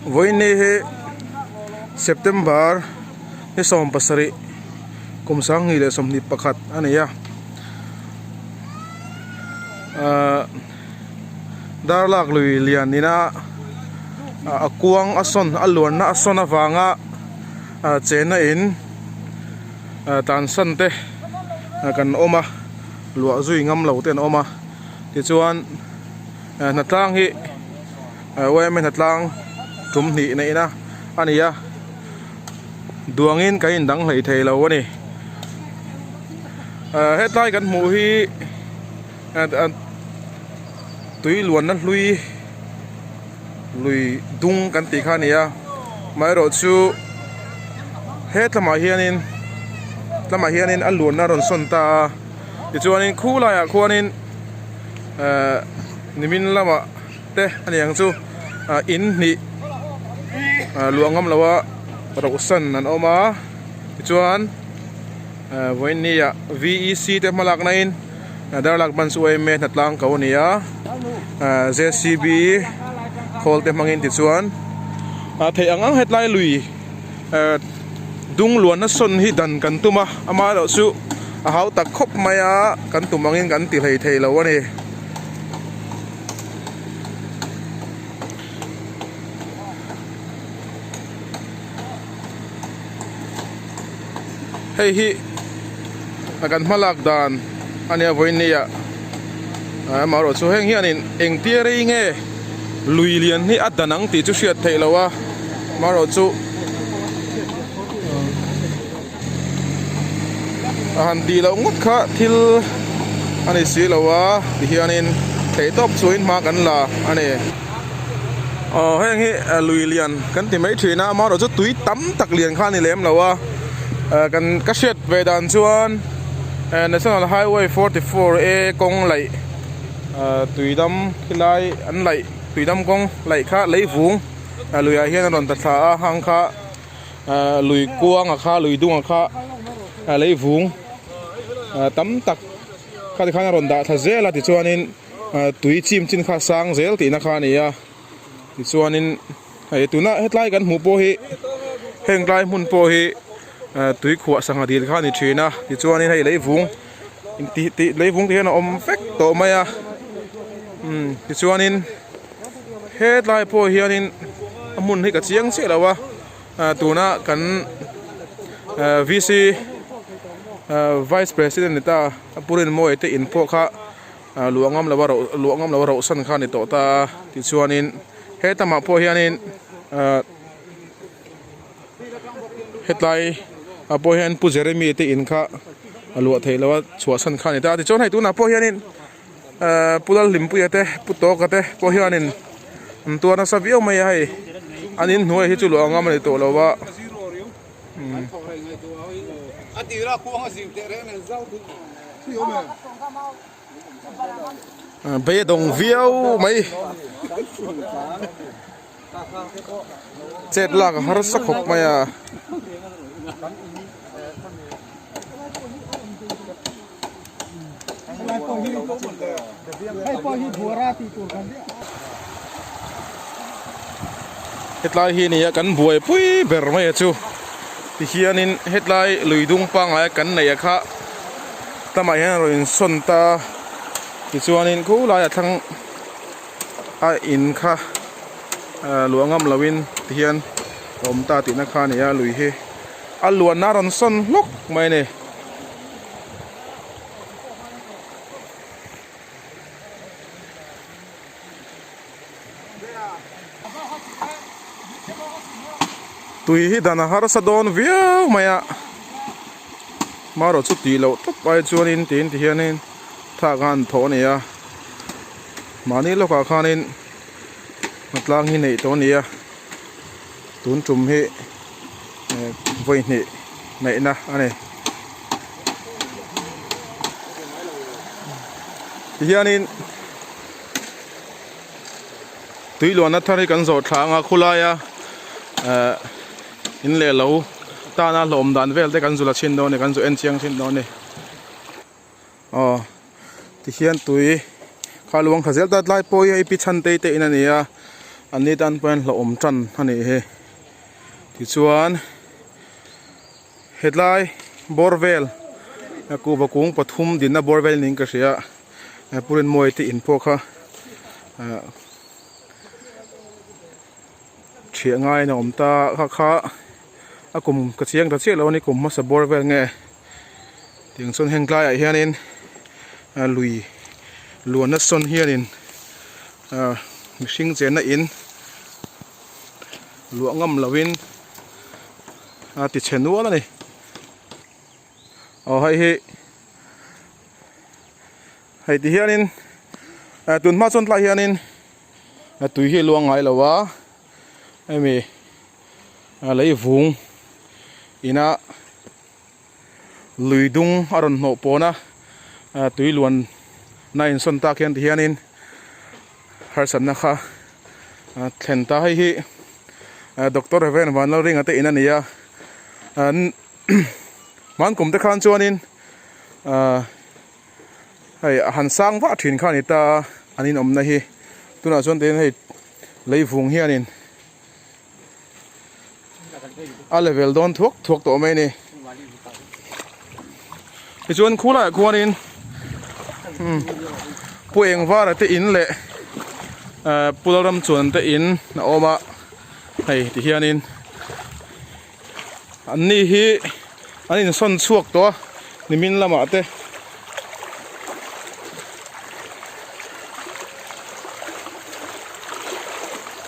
Vawiini hi September ni 17 kum 2021 a ni a ahh darlak lui lian ina a kuang a sawn a luanna a sawn avanga ah chenna in ah tlansan te kan awm a luah zui ngam lo te an awm a tichuan hnatlang hi yma hnatlang tum hnih neihna a ni a duangin kan indang hlei thei lo a ni hetlai kan hmuh hi tui luanna hlui lui dung kan tih kha a ni a amaherawhchu he tlamah hianin tlamah hianin a luanna a rawn sawn ta a tichuanin khulaiah khuanin ehh nimin lamah te a ni ang chu ah in hnih ah luah ngam loh a rauh san an awm a tichuan eh vawiin ni ah V E C te hma lakna in darlak ban chu yma hnatlang ko a ni a ah J C B khawl te hmangin tichuan ah theih ang ang hetlai lui eh dung luanna sawn hi dan kan tum a amaherawhchu a hau tak khawp mai a kan tum angin kan ti hlei thei lo a ni. Hei hi a kan hma lak dan a nia vawiin ni ah amaherawh chu heng hianin engtia rei nge lui lian hi a dan ang tih chu hriat theih loh a amaherawh chu a han tih loh ngawt kha thil a ni si lo a tihianin theihtawp chuain hma kan la a ni. Aw heng hi lui lian kan ti mai thin a amaherawhchu tui tam tak lian kha a ni lem lo a kan ka hriat ve dan chuan national highway 44 a kawng laih tuidam khilai an laih tuidam kawng laih kha leivung luiah hian a rawn ta thla a hang kha. Lui kuanga kha lui dunga kha leivung tam tak kha tikhan a rawn dah thla zel a tichuanin tui chim chin kha a sang zel tihna kha a ni a tichuanin hei tuna hetlai kan hmuh pawh hi heng tlai hmun pawh hi tui khuah sangha dil kha a ni thin a tichuanin hei leivung tih tih leivung tih hian a awm vek tawh mai a tichuanin hetlai pawh hianin a hmun hi ka chiang chiah lo a. Tuna kan VC Vice President ni ta Pu Rinmawia te in pawh kha luah ngam lova rauh luah ngam lova rauh san kha a ni tawh ta a tichuanin hetamah pawh hianin hetlai ah pawh hian Pu Jeremy te in kha a luah theih loh a chhuahsan kha a ni ta a tichuan hei tunah pawh hianin. Pu Lalhlimpuia te Pu Tawka te pawh hianin an tuar nasa viau mai a hei an inhnuai hi chu luah ngam a ni tawh lo a. Beidawng viau mai chet lak a harsa khawp mai a. Hetlai hi nia kan buaipui ber mai a chu tihianin hetlai lui dung pangngai kan neih a kha tlangah hian a rawn insawn ta a tichuanin khulai a thlang a in kha luah ngam loin tihian a awm ta tihna kha a ni a lui hi a luanna a rawn sawn hlawk mai a ni. Tui hi dan a harsa dawn viau mai a marawh chu tih loh tawp ai chuanin tiin ti hianin thla khan an thawh a ni a mahni lawkah khanin hnatlang hi neih tawh a ni a tun tum hi. Vawi hnih neihna a ni. Tihianin tui luanna thar hi kan zawh thla anga khulaia eh in leh lo tana hlawm dan vel te kan zula chhin dawn a ni kan zu en chiang thin dawn a ni. Aw tihian tui kha luang thla zel ta tlai pawh hi hei pi chhantei te in a ni a. An ni tan pawhin hlauhawm tan a nih hi. Tichuan hetlai bawr vel kuhva kung pathum dinna bawr vel niin ka hria a pu Rinmawia te in pawh kha ah thiah ngaiin a awm ta kha kha a kum ka chiang ta chiah lo a ni kum hmasa bawr vel nge tiang chuan heng tlaiah hianin lui luanna sawn hianin ah mihring chenna in luah ngam lovin a ti chhe nual a ni aw hei hi hei ti hianin eh tun hma chuan tlai hianin tui hi a luang ngai lo a hemi lei vung ina lui dung a rawn hnawh pawn a tui luan na insawn tak hian ti hianin harsatna kha thlen ta hei hi Doctor Reverend Vanlalringa te in a ni a hman kum te khan chuanin ahh hei a han sang vah thin kha a ni ta a an inawmna hi tunah chuan tihian hei lei vung hianin a level dawn thuak thuak tawh mai a ni tichuan khulaiah khuanin pu engvara te in leh ahh pu lalramchuan te in a awm a hei tihianin an ni hi an insawn chhuak tawh a nimin lamah te.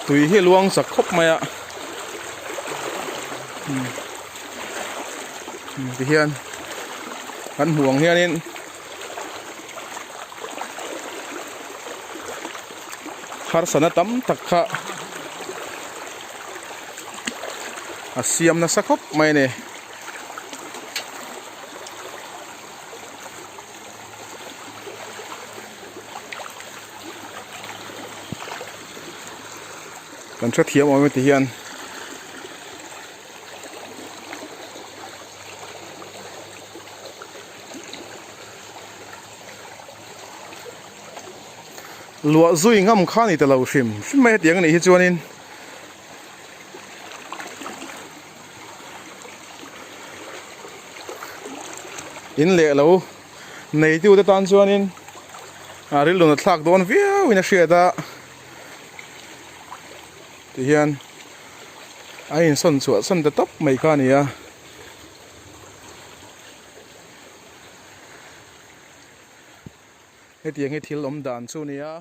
Tui hi a luang chak khawp mai a tihian kan hmuh ang hianin harsatna tam tak kha a siam nasa khawp mai a ni. Kan hrethiam awm e ti hian luah zui ngam kha a ni ta lo hrim hrim mai hetiang a nih hi chuanin. In leh lo neitu te tan chuanin a rilru na thlak dawn viau in a hriat a tihian a insawn chhuah sawn ta tawp mai kha a ni a. Hetiang hi thil awm dan chu a ni a.